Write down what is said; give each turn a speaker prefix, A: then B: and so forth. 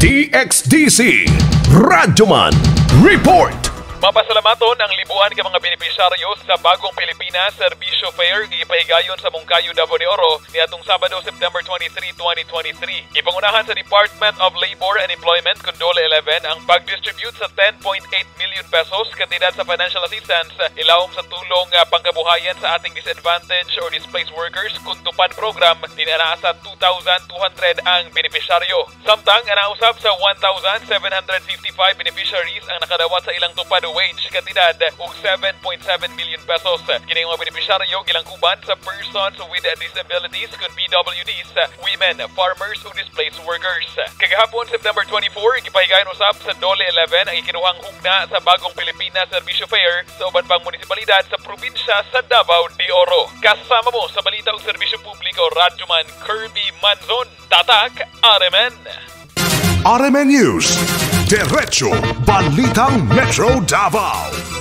A: DXDC Radyoman Report.
B: Mapasalamaton ang libuan ka mga benepisyaryo sa Bagong Pilipinas Serbisyo Fair nga gipahigayon sa Monkayo, Davao de Oro niadtong Sabado, September 23, 2023. Gipangunahan sa Department of Labor and Employment kun DOLE 11 ang pag-distribute sa 10.8 million pesos kantidad sa financial assistance ilawom sa tulong pangkabuhayan sa ating disadvantaged or displaced workers kun TUPAD program din anaa sa 2,200 ang benepisyaryo. Samtang anaa usab sa 1,755 beneficiaries ang nakadawat sa ilang TUPAD wage kantidad og 7.7 million pesos. Kini mga benepisyaryo gilangkuban sa persons with disabilities kun PWDs, women, farmers ug displaced workers. Kagahapon, September 24, gipahigayon usab sa DOLE 11 ang ikinuhang hugna sa Bagong Pilipinas Serbisyo Fair sa uban pang munisipalidad sa probinsya sa Davao de Oro. Kasama mo sa balita ug serbisyo publiko, Radyoman Kirby Manzon, Tatak RMN.
A: RMN News. Diretso Balitang Metro Davao.